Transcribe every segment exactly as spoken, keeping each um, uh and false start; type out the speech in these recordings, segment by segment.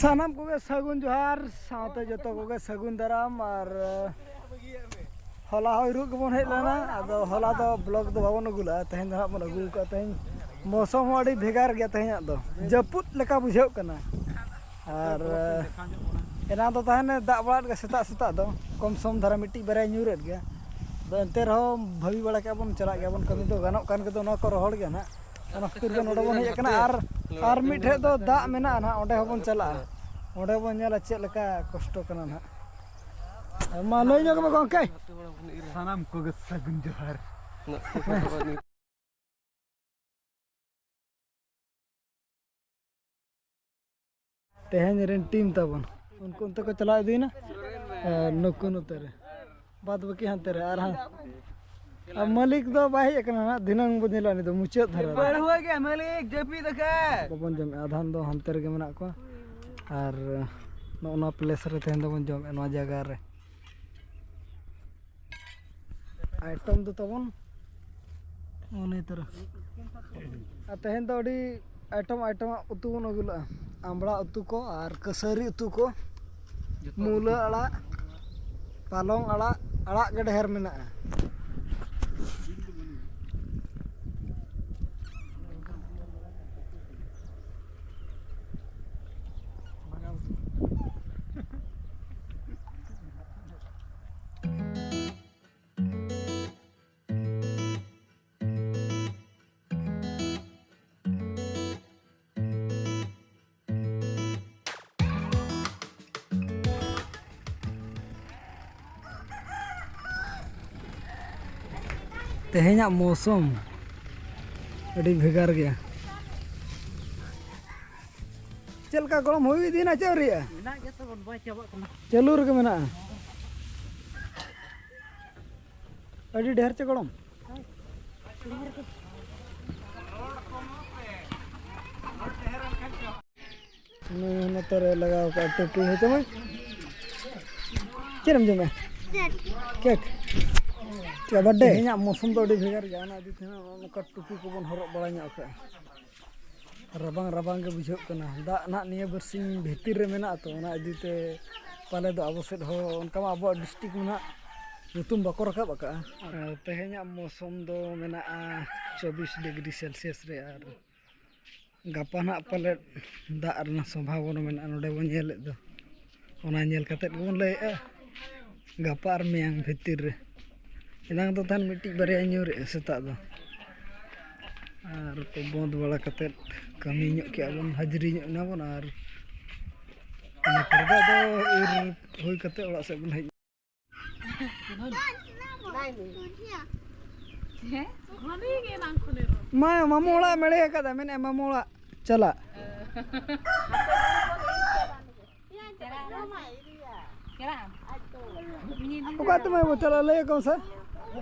ᱥᱟᱱᱟᱢ ᱠᱚᱜᱮ ᱥᱟᱹᱜᱩᱱ ᱡᱚᱦᱟᱨ, ᱥᱟᱶᱛᱮ ᱡᱚᱛᱚ ᱠᱚᱜᱮ ᱥᱟᱹᱜᱩᱱ ᱫᱟᱨᱟᱢ᱾ ᱟᱨ ᱦᱚᱞᱟ ᱦᱚᱸ ᱤᱨᱚᱜ ᱜᱮᱵᱚᱱ ᱦᱮᱡ ᱞᱮᱱᱟ, ᱟᱫᱚ ᱦᱚᱞᱟ ᱫᱚ ᱵᱞᱚᱜ ᱫᱚ ᱵᱟᱵᱚᱱ ᱟᱹᱜᱩ ᱞᱮᱜᱼᱟ, ᱛᱮᱦᱮᱧ ᱫᱚ ᱦᱟᱸᱜ ᱵᱚᱱ ᱟᱹᱜᱩ ᱠᱟᱜᱼᱟ᱾ ᱛᱮᱦᱮᱧ ᱢᱳᱥᱚᱢ ᱦᱚᱸ ᱟᱹᱰᱤ ᱵᱷᱮᱜᱟᱨ ᱜᱮᱭᱟ, ᱛᱮᱦᱮᱧᱟᱜ ᱫᱚ ᱡᱟᱹᱯᱩᱫ ᱞᱮᱠᱟ ᱵᱩᱡᱷᱟᱹᱜ ᱠᱟᱱᱟ᱾ ᱟᱨ ᱮᱱᱟᱝ ᱫᱚ ᱛᱟᱦᱮᱱᱮ ᱫᱟᱜ ᱵᱟᱲᱟᱜ ᱜᱮ ᱥᱮᱛᱟᱜ ᱥᱮᱛᱟᱜ ᱫᱚ, ᱠᱚᱢ ᱥᱚᱢ ᱫᱷᱟᱨᱟ ᱢᱤᱫᱴᱤᱡ ᱵᱟᱨᱭᱟᱭ ᱧᱩᱨᱮᱫ ᱜᱮᱭᱟ᱾ ᱟᱫᱚ ᱮᱱᱛᱮ ᱨᱮᱦᱚᱸ ᱵᱷᱟᱹᱵᱤ ᱵᱟᱲᱟ ᱠᱮᱜᱼᱟ ᱵᱚᱱ ᱪᱟᱞᱟᱜ ᱜᱮᱭᱟᱵᱚᱱ, ᱠᱟᱹᱢᱤ ᱫᱚ ᱜᱟᱱᱚᱜ ᱠᱟᱱ ᱜᱮ ᱫᱚ, ᱱᱚᱣᱟ ᱠᱚ ᱨᱚᱦᱚᱲ ᱜᱮᱭᱟ ᱱᱟᱦᱟᱜ᱾ ᱚᱱᱟ ᱠᱷᱟᱹᱛᱤᱨ ᱜᱮ ᱱᱚᱰᱮ ᱵᱚᱱ ᱦᱮᱡ ᱟᱠᱟᱱᱟ᱾ ᱟᱨ, ᱟᱨ ᱢᱤᱫ ᱴᱷᱮᱡ ᱫᱚ ᱫᱟᱜ ᱢᱮᱱᱟᱜᱼᱟ ᱱᱟᱦᱟᱜ, ᱚᱸᱰᱮ ᱦᱚᱸᱵᱚᱱ ᱪᱟᱞᱟᱜᱼᱟ᱾ ᱚᱸᱰᱮ ᱵᱚᱱ ᱧᱮᱞᱟ ᱪᱮᱫ ᱞᱮᱠᱟ ᱠᱚᱥᱴᱚ ᱠᱟᱱᱟ ᱱᱟᱦᱟᱜ᱾ ᱢᱟ ᱞᱟᱹᱭ ᱧᱚᱜ ᱢᱮ ᱜᱚᱢᱠᱮ᱾ ᱥᱟᱱᱟᱢ ᱠᱚᱜᱮ ᱥᱟᱹᱜᱩᱱ ᱡᱚᱦᱟᱨ᱾ ᱛᱮᱦᱮᱧ ᱨᱮᱱ ᱴᱤᱢ ᱛᱟᱵᱚᱱ ᱩᱱᱠᱩ ᱚᱱᱛᱮ ᱠᱚ ᱪᱟᱞᱟᱣ ᱤᱫᱤᱭᱮᱱᱟ, ᱟᱨ ᱱᱩᱠᱩ ᱱᱚᱛᱮ ᱨᱮ, ᱵᱟᱫ ᱵᱟᱹᱠᱤ ᱦᱟᱱᱛᱮ ᱨᱮ᱾ ᱟᱨ ᱦᱟᱸ-, ᱟᱨ ᱢᱟᱹᱞᱤᱠ ᱫᱚ ᱵᱟᱭ ᱦᱮᱡ ᱟᱠᱟᱱᱟ ᱱᱟᱦᱟᱜ, ᱫᱷᱤᱱᱟᱹᱝ ᱵᱚᱱ ᱧᱮᱞᱟ ᱩᱱᱤ ᱫᱚ ᱢᱩᱪᱟᱹᱫ ᱫᱷᱟᱨᱟ ᱨᱮ᱾ ᱵᱟᱹᱲᱦᱩᱣᱟᱹ ᱜᱮ ᱢᱟᱹᱞᱤᱠ ᱡᱟᱹᱯᱤᱫ ᱟᱠᱟᱫ᱾ ᱵᱟᱵᱚᱱ ᱡᱚᱢᱮᱜᱼᱟ, ᱟᱫᱷᱟᱱ ᱫᱚ ᱦᱟᱱᱛᱮ ᱨᱮᱜᱮ ᱢᱮᱱᱟᱜ ᱠᱚᱣᱟ᱾ ᱟᱨ ᱱᱚᱜᱼᱚ ᱱᱚᱣᱟ ᱯᱞᱮᱥ ᱨᱮ ᱛᱮᱦᱮᱧ ᱫᱚᱵᱚᱱ ᱡᱚᱢᱮᱜᱼᱟ, ᱱᱚᱣᱟ ᱡᱟᱭᱜᱟ ᱨᱮ᱾ ᱟᱭᱴᱮᱢ ᱫᱚ ᱛᱟᱵᱚᱱ ᱩᱱᱤ ᱛᱚᱨᱟ᱾ ᱟᱨ ᱛᱮᱦᱮᱧ ᱫᱚ ᱟᱹᱰᱤ ᱟᱭᱴᱮᱢ ᱟᱭᱴᱮᱢᱟᱜ ᱩᱛᱩ ᱵᱚᱱ ᱟᱹᱜᱩ ᱞᱮᱜᱼᱟ᱾ ᱟᱢᱵᱽᱲᱟ ᱩᱛᱩ ᱠᱚ ᱟᱨ ᱠᱟᱹᱥᱟᱹᱨᱤ ᱩᱛᱩ ᱠᱚ, ᱢᱩᱞᱟᱹ ᱟᱲᱟᱜ, ᱯᱟᱞᱚᱝ ᱟᱲᱟᱜ, ᱟᱲᱟᱜ ᱜᱮ ᱰᱷᱮᱨ ᱢᱮᱱᱟᱜᱼᱟ᱾ ᱛᱮᱦᱮᱧᱟᱜ ᱢᱳᱥᱩᱢ ᱟᱹᱰᱤ ᱵᱷᱮᱜᱟᱨ ᱜᱮᱭᱟ᱾ ᱪᱮᱫ ᱞᱮᱠᱟ ᱜᱚᱲᱚᱢ ᱦᱩᱭ ᱤᱫᱤᱭᱮᱱᱟ ᱪᱮ ᱟᱹᱣᱨᱤᱭᱟᱜᱼᱟ? ᱢᱮᱱᱟᱜ ᱜᱮᱭᱟ ᱛᱚ, ᱵᱟᱭ ᱪᱟᱵᱟᱜ ᱠᱟᱱᱟ᱾ ᱪᱟᱹᱞᱩ ᱨᱮᱜᱮ ᱢᱮᱱᱟᱜᱼᱟ᱾ ᱟᱹᱰᱤ ᱰᱷᱮᱨ ᱪᱮ ᱜᱚᱲᱚᱢ? ᱱᱩᱭ ᱦᱚᱸ ᱱᱚᱛᱮ ᱨᱮ ᱞᱟᱜᱟᱣ ᱠᱟᱜᱼᱟ ᱴᱩᱯᱤ᱾ ᱦᱮᱸ ᱪᱮ ᱢᱟᱹᱭ? ᱪᱮᱫ ᱮᱢ ᱡᱚᱢᱟ? ᱠᱮᱠ᱾ ᱪᱮᱫ ᱵᱟᱨᱛᱷᱰᱮ? ᱛᱮᱦᱮᱧᱟᱜ ᱢᱳᱥᱩᱢ ᱫᱚ ᱟᱹᱰᱤ ᱵᱷᱮᱜᱟᱨ ᱜᱮᱭᱟ, ᱚᱱᱟ ᱤᱫᱤ ᱛᱮ ᱱᱚᱜᱼᱚ ᱱᱚᱝᱠᱟ ᱴᱩᱯᱤ ᱠᱚᱵᱚᱱ ᱦᱚᱨᱚᱜ ᱵᱟᱲᱟ ᱧᱚᱜ ᱠᱟᱜᱼᱟ᱾ ᱨᱟᱵᱟᱝ ᱨᱟᱵᱟᱝ ᱜᱮ ᱵᱩᱡᱷᱟᱹᱜ ᱠᱟᱱᱟ᱾ ᱫᱟᱜ ᱱᱟᱦᱟᱜ ᱱᱤᱭᱟᱹ ᱵᱟᱨᱥᱤᱧ ᱵᱷᱤᱛᱤᱨ ᱨᱮ ᱢᱮᱱᱟᱜᱼᱟ, ᱛᱚ ᱚᱱᱟ ᱤᱫᱤ ᱛᱮ ᱯᱟᱞᱮ ᱫᱚ ᱟᱵᱚ ᱥᱮᱫ ᱦᱚᱸ ᱚᱱᱠᱟ ᱢᱟ ᱟᱵᱚᱣᱟᱜ ᱰᱤᱥᱴᱨᱤᱠᱴ ᱢᱟ ᱱᱟᱦᱟᱜ ᱧᱩᱛᱩᱢ ᱵᱟᱠᱚ ᱨᱟᱠᱟᱵ ᱟᱠᱟᱫᱼᱟ᱾ ᱟᱨ ᱛᱮᱦᱮᱧᱟᱜ ᱢᱳᱥᱩᱢ ᱫᱚ ᱢᱮᱱᱟᱜᱼᱟ ᱪᱚᱵᱵᱤᱥ ᱰᱤᱜᱽᱨᱤ ᱥᱮᱞᱥᱤᱭᱟᱥ ᱨᱮ, ᱟᱨ ᱜᱟᱯᱟ ᱱᱟᱦᱟᱜ ᱯᱟᱞᱮᱫ ᱫᱟᱜ ᱨᱮᱱᱟᱜ ᱥᱚᱢᱵᱷᱟᱵᱚᱱᱟ ᱢᱮᱱᱟᱜᱼᱟ᱾ ᱱᱚᱰᱮ ᱵᱚᱱ ᱧᱮᱞᱮᱫ ᱫᱚ, ᱚᱱᱟ ᱧᱮᱞ ᱠᱟᱛᱮᱫ ᱜᱮᱵᱚᱱ ᱞᱟᱹᱭᱮᱫᱼᱟ ᱜᱟᱯᱟ ᱟᱨ ᱢᱮᱭᱟᱝ ᱵᱷᱤᱛᱤᱨ ᱨᱮ᱾ ᱮᱱᱟᱝ ᱫᱚ ᱛᱟᱦᱮᱱ ᱢᱤᱫᱴᱤᱡ ᱵᱟᱨᱭᱟ ᱧᱩᱨᱮᱜᱼᱟ ᱥᱮᱛᱟᱜ ᱫᱚ, ᱟᱨ ᱠᱚ ᱵᱚᱸᱫᱽ ᱵᱟᱲᱟ ᱠᱟᱛᱮᱫ ᱠᱟᱹᱢᱤ ᱧᱚᱜ ᱠᱮᱜᱼᱟ ᱵᱚᱱ, ᱦᱟᱹᱡᱨᱤ ᱧᱚᱜ ᱮᱱᱟ ᱵᱚᱱ, ᱟᱨ ᱤᱱᱟᱹ ᱯᱚᱨᱮ ᱫᱚ ᱟᱫᱚ ᱤᱨ ᱦᱩᱭ ᱠᱟᱛᱮᱫ ᱚᱲᱟᱜ ᱥᱮᱫ ᱵᱚᱱ ᱦᱮᱡ ᱮᱱᱟ᱾ ᱦᱮᱸ? ᱢᱟ, ᱢᱟᱢᱩ ᱚᱲᱟᱜ ᱮᱢ ᱮᱲᱮ ᱟᱠᱟᱫᱟ, ᱢᱮᱱᱮᱫᱼᱟ ᱢᱟᱢᱩ ᱚᱲᱟᱜ ᱪᱟᱞᱟᱜ᱾ ᱚᱠᱟ ᱛᱮ ᱢᱟᱭ ᱵᱚ ᱪᱟᱞᱟᱜ, ᱞᱟᱹᱭ ᱟᱠᱚ ᱥᱮ?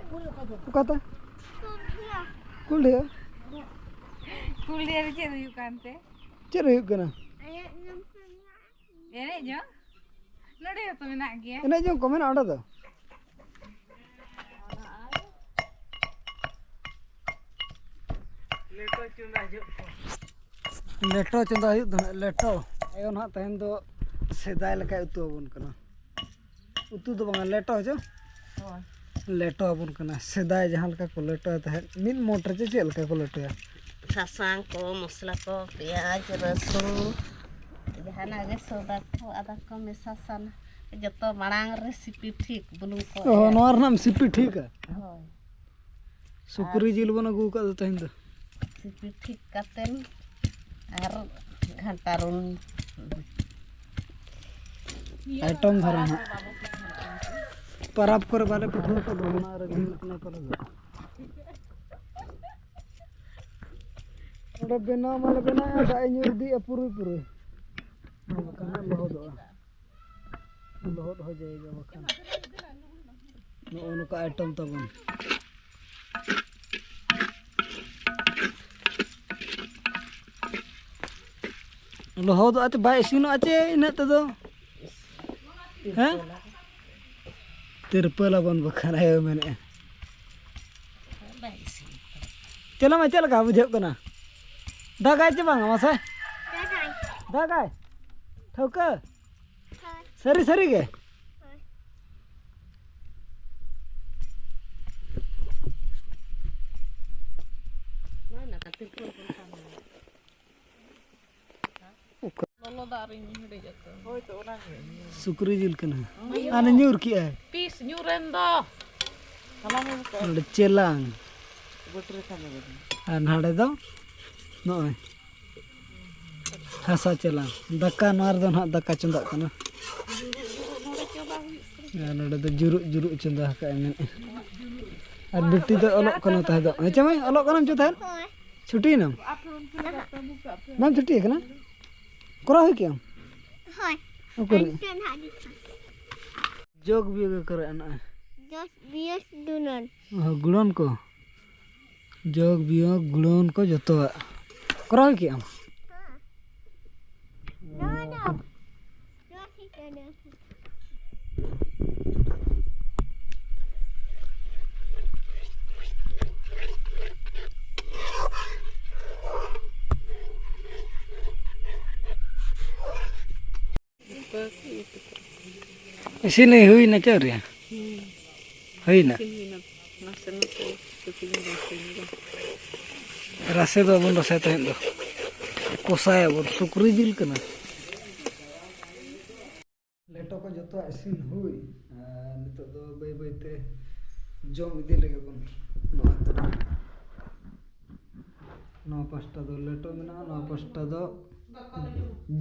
ᱚᱠᱟᱛᱮ? ᱠᱩᱞᱰᱤᱦᱟᱹ᱾ ᱠᱩᱞᱰᱤᱦᱟᱹ ᱨᱮ ᱪᱮᱫ ᱦᱩᱭᱩᱜ ᱠᱟᱱᱛᱮ? ᱪᱮᱫ ᱦᱩᱭᱩᱜ ᱠᱟᱱᱟ? ᱮᱱᱮᱡ ᱡᱚᱝ? ᱱᱚᱰᱮ ᱦᱚᱸᱛᱚ ᱢᱮᱱᱟᱜ ᱜᱮᱭᱟ᱾ ᱮᱱᱮᱡ ᱡᱚᱝ ᱠᱚ ᱢᱮᱱᱟᱜᱼᱟ ᱚᱸᱰᱮ ᱫᱚ᱾ ᱞᱮᱴᱚ ᱪᱚᱸᱫᱟ ᱦᱩᱭᱩᱜ ᱠᱟᱱᱟ᱾ ᱞᱮᱴᱚ ᱪᱚᱸᱫᱟ ᱦᱩᱭᱩᱜ ᱫᱚ ᱱᱟᱦᱟᱜ, ᱞᱮᱴᱚ᱾ ᱟᱭᱳ ᱱᱟᱦᱟᱜ ᱛᱮᱦᱮᱧ ᱫᱚ ᱥᱮᱫᱟᱭ ᱞᱮᱠᱟᱭ ᱩᱛᱩ ᱟᱵᱚᱱ ᱠᱟᱱᱟ᱾ ᱩᱛᱩ ᱫᱚ ᱵᱟᱝᱟ, ᱞᱮᱴᱚ ᱦᱚᱪᱚ᱾ ᱦᱳᱭ᱾ ᱞᱮᱴᱚ ᱟᱵᱚᱱ ᱠᱟᱱᱟ᱾ ᱥᱮᱫᱟᱭ ᱡᱟᱦᱟᱸ ᱞᱮᱠᱟ ᱠᱚ ᱞᱮᱴᱚᱭ ᱛᱟᱦᱮᱸᱫ, ᱢᱤᱫ ᱢᱚᱴ ᱨᱮ ᱪᱮ ᱪᱮᱫ ᱞᱮᱠᱟ ᱠᱚ ᱞᱮᱴᱚᱭᱟ? ᱥᱟᱥᱟᱝ ᱠᱚ, ᱢᱚᱥᱞᱟ ᱠᱚ, ᱯᱮᱸᱭᱟᱡᱽ, ᱨᱟᱹᱥᱩᱱ, ᱡᱟᱦᱟᱱᱟᱜ ᱜᱮ ᱥᱚᱣᱫᱟ ᱠᱚ, ᱟᱫᱟ ᱠᱚ ᱢᱮᱥᱟ ᱥᱟᱱᱟ, ᱡᱚᱛᱚ ᱢᱟᱲᱟᱝ ᱨᱮ ᱥᱤᱯᱤ ᱴᱷᱤᱠ, ᱵᱩᱞᱩᱝ ᱠᱚ ᱚ, ᱮᱢ᱾ ᱱᱚᱣᱟ ᱨᱮᱱᱟᱜ ᱮᱢ ᱥᱤᱯᱤ ᱴᱷᱤᱠᱟ? ᱦᱳᱭ᱾ ᱥᱩᱠᱨᱤ ᱟᱨ ᱡᱤᱞ ᱵᱚᱱ ᱟᱹᱜᱩ ᱟᱠᱟᱫ ᱫᱚ ᱛᱮᱦᱮᱧ ᱫᱚ᱾ ᱥᱤᱯᱤ ᱴᱷᱤᱠ ᱠᱟᱛᱮᱱ ᱟᱨ ᱜᱷᱟᱱᱴᱟ ᱨᱩᱱ᱾ ᱟᱭᱴᱚᱢ ᱫᱷᱟᱨᱟ ᱦᱟᱸᱜ᱾ ᱯᱟᱨᱟᱵᱽ ᱠᱚᱨᱮ ᱵᱟᱞᱮ ᱯᱤᱴᱷᱟᱹ ᱟᱠᱟᱫ ᱫᱚ, ᱚᱱᱟ ᱨᱮ ᱜᱮ ᱦᱩᱭᱩᱜ ᱠᱟᱱᱟ ᱯᱟᱞᱮ ᱫᱚ᱾ ᱱᱚᱰᱮ ᱵᱮᱱᱟᱣ ᱢᱟᱞᱮ ᱵᱮᱱᱟᱣᱮᱫᱼᱟ, ᱫᱟᱜ ᱮ ᱧᱩᱨ ᱤᱫᱤᱭᱮᱫᱼᱟ ᱯᱩᱨᱟᱹᱭ ᱯᱩᱨᱟᱹᱭ᱾ ᱵᱟᱠᱷᱟᱱ ᱞᱚᱦᱚᱫᱚᱜᱼᱟ᱾ ᱞᱚᱦᱚᱫ ᱦᱚᱸ ᱡᱟᱭᱜᱟ ᱵᱟᱠᱷᱟᱱ᱾ ᱱᱚᱜᱼᱚ ᱱᱚᱝᱠᱟ ᱟᱭᱴᱚᱢ ᱛᱟᱵᱚᱱ᱾ ᱞᱚᱦᱚᱫᱚᱜᱼᱟ ᱪᱮ ᱵᱟᱭ ᱤᱥᱤᱱᱚᱜᱼᱟ ᱪᱮ ᱤᱱᱟᱹᱜ ᱛᱮᱫᱚ? ᱦᱮᱸ? ᱛᱤᱨᱯᱟᱹᱞ ᱟᱵᱚᱱ ᱵᱟᱠᱷᱟᱱ ᱟᱭᱳ ᱢᱮᱱᱮᱫᱼᱟ᱾ ᱵᱟᱭ ᱤᱥᱤᱱ᱾ ᱪᱮᱫ ᱞᱮᱠᱟ ᱵᱩᱡᱷᱟᱹᱜ ᱠᱟᱱᱟ? ᱫᱟᱜᱟᱭ ᱪᱮ ᱵᱟᱝ ᱢᱟᱥᱮ? ᱫᱟᱜᱟᱭ᱾ ᱫᱟᱜᱟᱭ? ᱴᱷᱟᱹᱣᱠᱟᱹ? ᱦᱳᱭ᱾ ᱥᱟᱹᱨᱤ ᱥᱟᱹᱨᱤ ᱜᱮ? ᱦᱳᱭ᱾ ᱞᱚᱞᱚ ᱫᱟᱜ ᱨᱤᱧ ᱦᱤᱲᱤᱡ ᱟᱠᱟᱫ᱾ ᱥᱩᱠᱨᱤ ᱡᱤᱞ ᱠᱟᱱᱟ᱾ ᱟᱨ ᱧᱩᱨ ᱠᱮᱜᱼᱟᱭ᱾ ᱯᱤᱥ ᱧᱩᱨ ᱮᱱ ᱫᱚ᱾ ᱱᱚᱰᱮ ᱪᱮᱞᱟᱝ᱾ ᱟᱨ ᱱᱟᱰᱮ ᱫᱚ ᱱᱚᱜᱼᱚᱭ ᱦᱟᱥᱟ ᱪᱮᱞᱟᱝ᱾ ᱫᱟᱠᱟ, ᱱᱚᱣᱟ ᱨᱮᱫᱚ ᱱᱟᱦᱟᱜ ᱫᱟᱠᱟ ᱪᱚᱸᱫᱟᱜ ᱠᱟᱱᱟ᱾ ᱟᱨ ᱱᱚᱰᱮ ᱫᱚ ᱡᱩᱨᱩᱜ ᱡᱩᱨᱩᱜ ᱪᱚᱸᱫᱟ ᱟᱠᱟᱫᱼᱟᱭ ᱢᱮᱱᱮᱫᱼᱟ᱾ ᱟᱨ ᱵᱤᱴᱤ ᱫᱚ ᱚᱞᱚᱜ ᱠᱟᱱᱟ ᱛᱟᱦᱮᱸ ᱫᱚ᱾ ᱦᱮᱸ ᱪᱮ ᱢᱟᱹᱭ, ᱚᱞᱚᱜ ᱠᱟᱱᱟᱢ ᱪᱮ ᱛᱟᱦᱮᱸᱫ? ᱦᱳᱭ᱾ ᱪᱷᱩᱴᱤᱭᱮᱱᱟᱢ? ᱵᱟᱢ ᱪᱷᱩᱴᱤ ᱟᱠᱟᱱᱟ? ᱠᱚᱨᱟᱣ ᱦᱩᱭ ᱠᱮᱜᱼᱟᱢ? ᱦᱳᱭ᱾ ᱚᱠᱚᱨᱮ? ᱟᱹᱞᱤᱧ ᱥᱮᱱ ᱦᱟᱸᱜ ᱞᱤᱧ ᱪᱟᱞᱟᱜᱼᱟ᱾ ᱡᱳᱜᱽ ᱵᱤᱭᱳᱜᱽ ᱠᱚᱨᱮ ᱦᱮᱱᱟᱜᱼᱟ᱾ ᱡᱳᱜᱽ ᱵᱤᱭᱳᱜᱽ ᱜᱩᱬᱚᱱ᱾ ᱚ, ᱜᱩᱬᱚᱱ ᱠᱚ᱾ ᱡᱳᱜᱽ ᱵᱤᱭᱳᱜᱽ ᱜᱩᱬᱚᱱ ᱠᱚ ᱡᱚᱛᱚᱣᱟᱜ᱾ ᱠᱚᱨᱟᱣ ᱦᱩᱭ ᱠᱮᱜᱼᱟᱢ? ᱦᱮᱸ᱾ ᱱᱚᱣᱟ ᱫᱚ, ᱱᱚᱣᱟ ᱴᱷᱤᱠ ᱜᱮᱭᱟ, ᱱᱚᱣᱟ ᱴᱷᱤᱠ᱾ ᱤᱥᱤᱱ ᱦᱩᱭᱱᱟ ᱪᱮ ᱟᱹᱣᱨᱤ? ᱦᱩᱭᱱᱟ᱾ ᱤᱥᱤᱱ ᱦᱩᱭᱱᱟ᱾ ᱱᱟᱥᱮ ᱱᱟᱥᱮ ᱥᱩᱠᱨᱤ ᱨᱟᱥᱮ ᱦᱩᱭᱩᱜᱼᱟ᱾ ᱨᱟᱥᱮ ᱫᱚ ᱵᱟᱵᱚᱱ ᱨᱟᱥᱮ ᱛᱟᱦᱮᱸᱫ ᱫᱚ, ᱠᱚᱥᱟᱭᱟᱵᱚᱱ, ᱥᱩᱠᱨᱤ ᱡᱤᱞ ᱠᱟᱱᱟ᱾ ᱞᱮᱴᱚ ᱠᱚ ᱡᱚᱛᱚᱣᱟᱜ ᱤᱥᱤᱱ ᱦᱩᱭ, ᱟᱨ ᱱᱤᱛᱚᱜ ᱫᱚ ᱵᱟᱹᱭ ᱵᱟᱹᱭ ᱛᱮ ᱡᱚᱢ ᱤᱫᱤ ᱞᱮᱜᱮ ᱵᱚᱱ᱾ ᱱᱚᱣᱟ ᱛᱮᱫᱚ, ᱱᱚᱣᱟ ᱯᱟᱥᱴᱟ ᱫᱚ ᱞᱮᱴᱚ ᱢᱮᱱᱟᱜᱼᱟ, ᱱᱚᱣᱟ ᱯᱟᱥᱴᱟ ᱫᱚ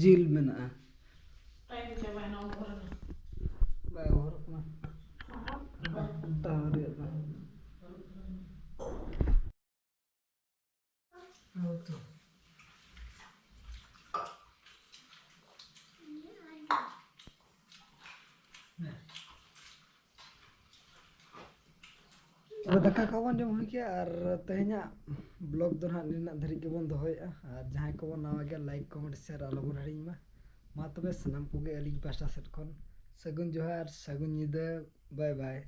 ᱡᱤᱞ ᱢᱮᱱᱟᱜᱼᱟ᱾ ᱵᱟᱭ ᱚᱦᱚᱨᱚᱜ ᱠᱟᱱᱟ᱾ ᱰᱟᱦᱟᱨ ᱨᱮᱭᱟᱜ ᱫᱚ᱾ ᱦᱳᱭ ᱛᱚ᱾ ᱛᱚᱵᱮ ᱫᱟᱠᱟ ᱠᱚᱵᱚᱱ ᱡᱚᱢ ᱦᱩᱭ ᱠᱮᱜᱼᱟ, ᱟᱨ ᱛᱮᱦᱮᱧᱟᱜ vlog ᱫᱚ ᱱᱟᱦᱟᱜ ᱱᱤᱱᱟᱹᱜ ᱫᱷᱟᱹᱨᱤᱡ ᱜᱮᱵᱚᱱ ᱫᱚᱦᱚᱭᱮᱜᱼᱟ᱾ ᱟᱨ ᱡᱟᱦᱟᱸᱭ ᱠᱚᱵᱚᱱ ᱱᱟᱣᱟ ᱜᱮᱭᱟ, like, comment, share ᱟᱞᱚᱵᱚᱱ ᱦᱤᱲᱤᱧ ᱢᱟ᱾ ᱢᱟ ᱛᱚᱵᱮ ᱥᱟᱱᱟᱢ ᱠᱚᱜᱮ ᱟᱹᱞᱤᱧ ᱯᱟᱦᱴᱟ ᱥᱮᱫ ᱠᱷᱚᱱ ᱥᱟᱹᱜᱩᱱ ᱡᱚᱦᱟᱨ, ᱥᱟᱹᱜᱩᱱ ᱧᱤᱫᱟᱹ, bye bye᱾